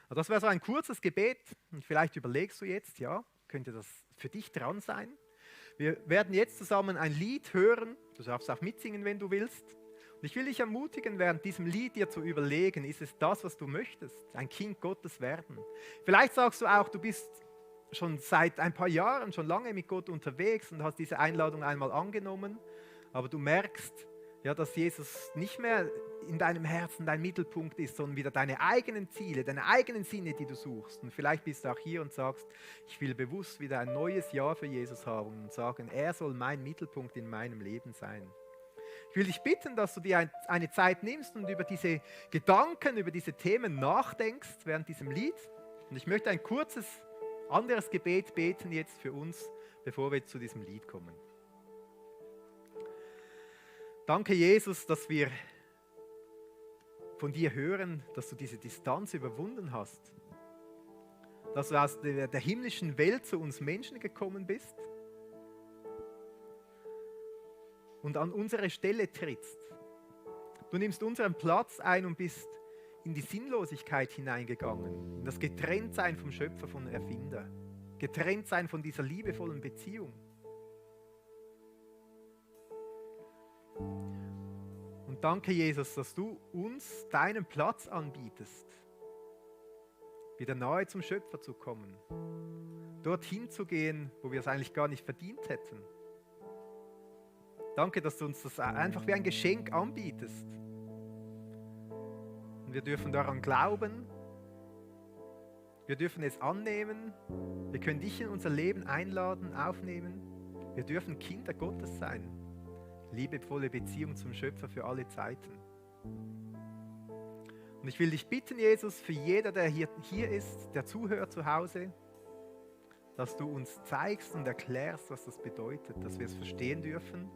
Das wäre so ein kurzes Gebet und vielleicht überlegst du jetzt, ja, könnte das für dich dran sein? Wir werden jetzt zusammen ein Lied hören, du darfst auch mitsingen, wenn du willst. Und ich will dich ermutigen, während diesem Lied dir zu überlegen, ist es das, was du möchtest, ein Kind Gottes werden? Vielleicht sagst du auch, du bist schon seit ein paar Jahren, schon lange mit Gott unterwegs und hast diese Einladung einmal angenommen, aber du merkst, ja, dass Jesus nicht mehr in deinem Herzen dein Mittelpunkt ist, sondern wieder deine eigenen Ziele, deine eigenen Sinne, die du suchst. Und vielleicht bist du auch hier und sagst, ich will bewusst wieder ein neues Jahr für Jesus haben und sagen, er soll mein Mittelpunkt in meinem Leben sein. Ich will dich bitten, dass du dir eine Zeit nimmst und über diese Gedanken, über diese Themen nachdenkst während diesem Lied. Und ich möchte ein kurzes, anderes Gebet beten jetzt für uns, bevor wir zu diesem Lied kommen. Danke, Jesus, dass wir von dir hören, dass du diese Distanz überwunden hast. Dass du aus der himmlischen Welt zu uns Menschen gekommen bist und an unsere Stelle trittst. Du nimmst unseren Platz ein und bist in die Sinnlosigkeit hineingegangen, in das Getrenntsein vom Schöpfer, vom Erfinder, Getrenntsein von dieser liebevollen Beziehung. Und danke, Jesus, dass du uns deinen Platz anbietest, wieder nahe zum Schöpfer zu kommen, dorthin zu gehen, wo wir es eigentlich gar nicht verdient hätten. Danke, dass du uns das einfach wie ein Geschenk anbietest. Und wir dürfen daran glauben, wir dürfen es annehmen, wir können dich in unser Leben einladen, aufnehmen. Wir dürfen Kinder Gottes sein. Liebevolle Beziehung zum Schöpfer für alle Zeiten. Und ich will dich bitten, Jesus, für jeder, der hier ist, der zuhört zu Hause, dass du uns zeigst und erklärst, was das bedeutet, dass wir es verstehen dürfen.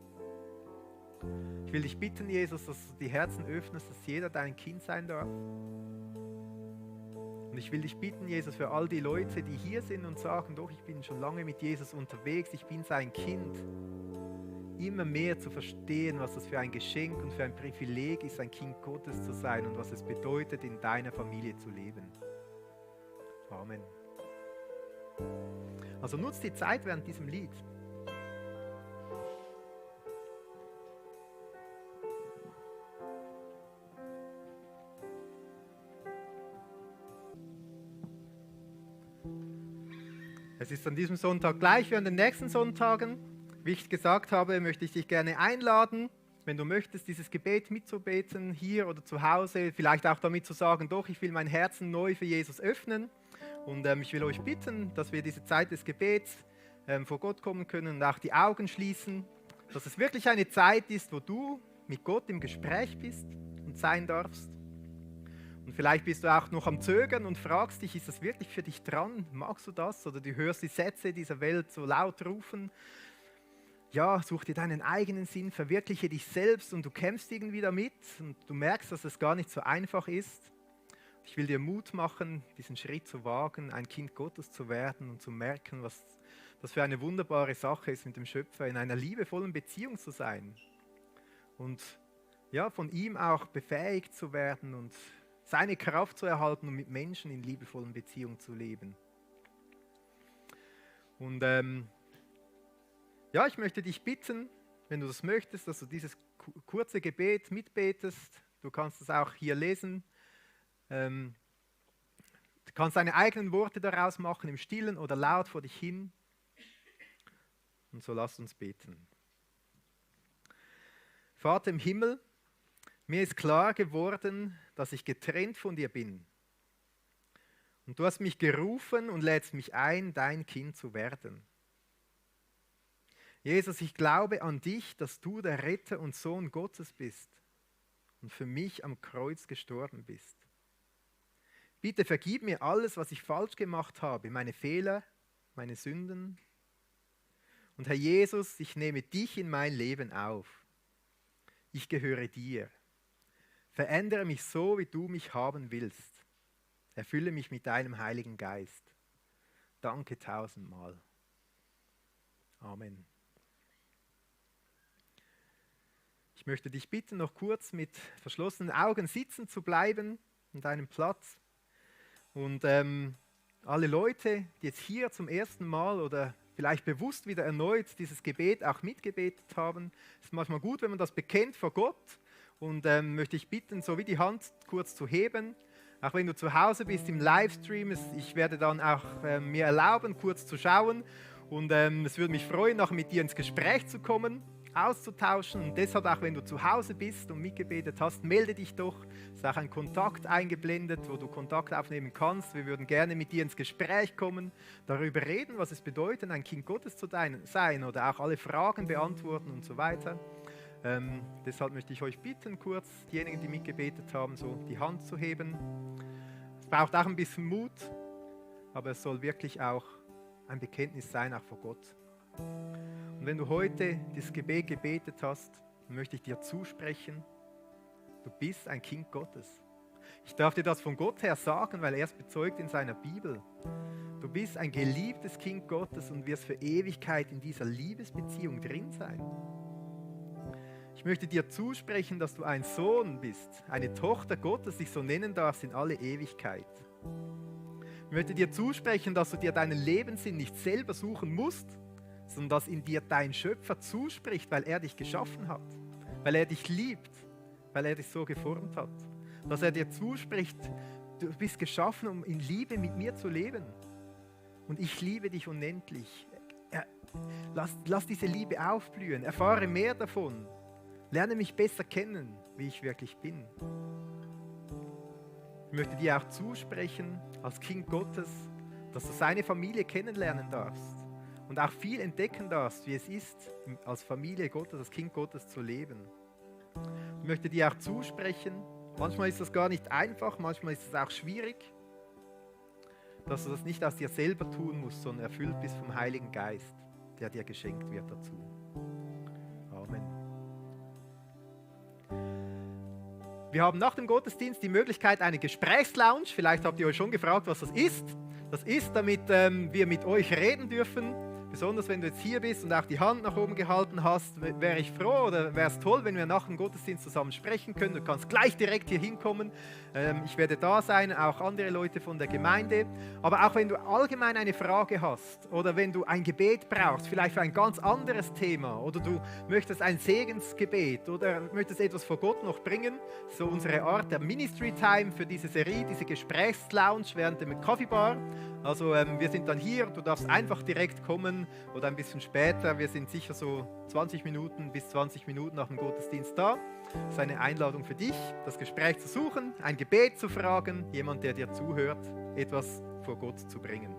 Ich will dich bitten, Jesus, dass du die Herzen öffnest, dass jeder dein Kind sein darf. Und Und ich will dich bitten, Jesus, für all die Leute, die hier sind und sagen, doch, ich bin schon lange mit Jesus unterwegs, ich bin sein Kind, immer mehr zu verstehen, was das für ein Geschenk und für ein Privileg ist, ein Kind Gottes zu sein und was es bedeutet, in deiner Familie zu leben. Amen. Also nutzt die Zeit während diesem Lied. Es ist an diesem Sonntag gleich wie an den nächsten Sonntagen. Wie ich gesagt habe, möchte ich dich gerne einladen, wenn du möchtest, dieses Gebet mitzubeten, hier oder zu Hause, vielleicht auch damit zu sagen, doch, ich will mein Herzen neu für Jesus öffnen. Und ich will euch bitten, dass wir diese Zeit des Gebets vor Gott kommen können und auch die Augen schließen, dass es wirklich eine Zeit ist, wo du mit Gott im Gespräch bist und sein darfst. Und vielleicht bist du auch noch am Zögern und fragst dich, ist das wirklich für dich dran? Magst du das? Oder du hörst die Sätze dieser Welt so laut rufen. Ja, such dir deinen eigenen Sinn, verwirkliche dich selbst und du kämpfst irgendwie damit und du merkst, dass es gar nicht so einfach ist. Ich will dir Mut machen, diesen Schritt zu wagen, ein Kind Gottes zu werden und zu merken, was das für eine wunderbare Sache ist, mit dem Schöpfer in einer liebevollen Beziehung zu sein. Und ja, von ihm auch befähigt zu werden und seine Kraft zu erhalten, um mit Menschen in liebevollen Beziehungen zu leben. Und ja, ich möchte dich bitten, wenn du das möchtest, dass du dieses kurze Gebet mitbetest. Du kannst es auch hier lesen. Du kannst deine eigenen Worte daraus machen, im Stillen oder laut vor dich hin. Und so lasst uns beten. Vater im Himmel, mir ist klar geworden, dass ich getrennt von dir bin. Und du hast mich gerufen und lädst mich ein, dein Kind zu werden. Jesus, ich glaube an dich, dass du der Retter und Sohn Gottes bist und für mich am Kreuz gestorben bist. Bitte vergib mir alles, was ich falsch gemacht habe, meine Fehler, meine Sünden. Und Herr Jesus, ich nehme dich in mein Leben auf. Ich gehöre dir. Verändere mich so, wie du mich haben willst. Erfülle mich mit deinem Heiligen Geist. Danke tausendmal. Amen. Ich möchte dich bitten, noch kurz mit verschlossenen Augen sitzen zu bleiben an deinem Platz. Und alle Leute, die jetzt hier zum ersten Mal oder vielleicht bewusst wieder erneut dieses Gebet auch mitgebetet haben, ist manchmal gut, wenn man das bekennt vor Gott. Und möchte ich bitten, so wie die Hand kurz zu heben. Auch wenn du zu Hause bist im Livestream, ich werde dann auch mir erlauben, kurz zu schauen. Und es würde mich freuen, nachher mit dir ins Gespräch zu kommen, auszutauschen. Und deshalb auch, wenn du zu Hause bist und mitgebetet hast, melde dich doch. Es ist auch ein Kontakt eingeblendet, wo du Kontakt aufnehmen kannst. Wir würden gerne mit dir ins Gespräch kommen, darüber reden, was es bedeutet, ein Kind Gottes zu sein oder auch alle Fragen beantworten und so weiter. Deshalb möchte ich euch bitten, kurz diejenigen, die mitgebetet haben, so die Hand zu heben. Es braucht auch ein bisschen Mut, aber es soll wirklich auch ein Bekenntnis sein, auch vor Gott. Und wenn du heute dieses Gebet gebetet hast, dann möchte ich dir zusprechen, du bist ein Kind Gottes. Ich darf dir das von Gott her sagen, weil er es bezeugt in seiner Bibel. Du bist ein geliebtes Kind Gottes und wirst für Ewigkeit in dieser Liebesbeziehung drin sein. Ich möchte dir zusprechen, dass du ein Sohn bist, eine Tochter Gottes, dich so nennen darfst in alle Ewigkeit. Ich möchte dir zusprechen, dass du dir deinen Lebenssinn nicht selber suchen musst, sondern dass in dir dein Schöpfer zuspricht, weil er dich geschaffen hat, weil er dich liebt, weil er dich so geformt hat. Dass er dir zuspricht, du bist geschaffen, um in Liebe mit mir zu leben. Und ich liebe dich unendlich. Lass diese Liebe aufblühen, erfahre mehr davon. Lerne mich besser kennen, wie ich wirklich bin. Ich möchte dir auch zusprechen, als Kind Gottes, dass du seine Familie kennenlernen darfst und auch viel entdecken darfst, wie es ist, als Familie Gottes, als Kind Gottes zu leben. Ich möchte dir auch zusprechen, manchmal ist das gar nicht einfach, manchmal ist es auch schwierig, dass du das nicht aus dir selber tun musst, sondern erfüllt bist vom Heiligen Geist, der dir geschenkt wird dazu. Amen. Wir haben nach dem Gottesdienst die Möglichkeit, eine Gesprächslounge. Vielleicht habt ihr euch schon gefragt, was das ist. Das ist, damit wir mit euch reden dürfen. Besonders wenn du jetzt hier bist und auch die Hand nach oben gehalten hast, wäre ich froh oder wäre es toll, wenn wir nach dem Gottesdienst zusammen sprechen können. Du kannst gleich direkt hier hinkommen. Ich werde da sein, auch andere Leute von der Gemeinde. Aber auch wenn du allgemein eine Frage hast oder wenn du ein Gebet brauchst, vielleicht für ein ganz anderes Thema oder du möchtest ein Segensgebet oder möchtest etwas vor Gott noch bringen, so unsere Art der Ministry Time für diese Serie, diese Gesprächslounge während dem Coffee Bar. Also wir sind dann hier, du darfst einfach direkt kommen oder ein bisschen später. Wir sind sicher so 20 Minuten bis 20 Minuten nach dem Gottesdienst da. Das ist eine Einladung für dich, das Gespräch zu suchen, ein Gebet zu fragen, jemand, der dir zuhört, etwas vor Gott zu bringen.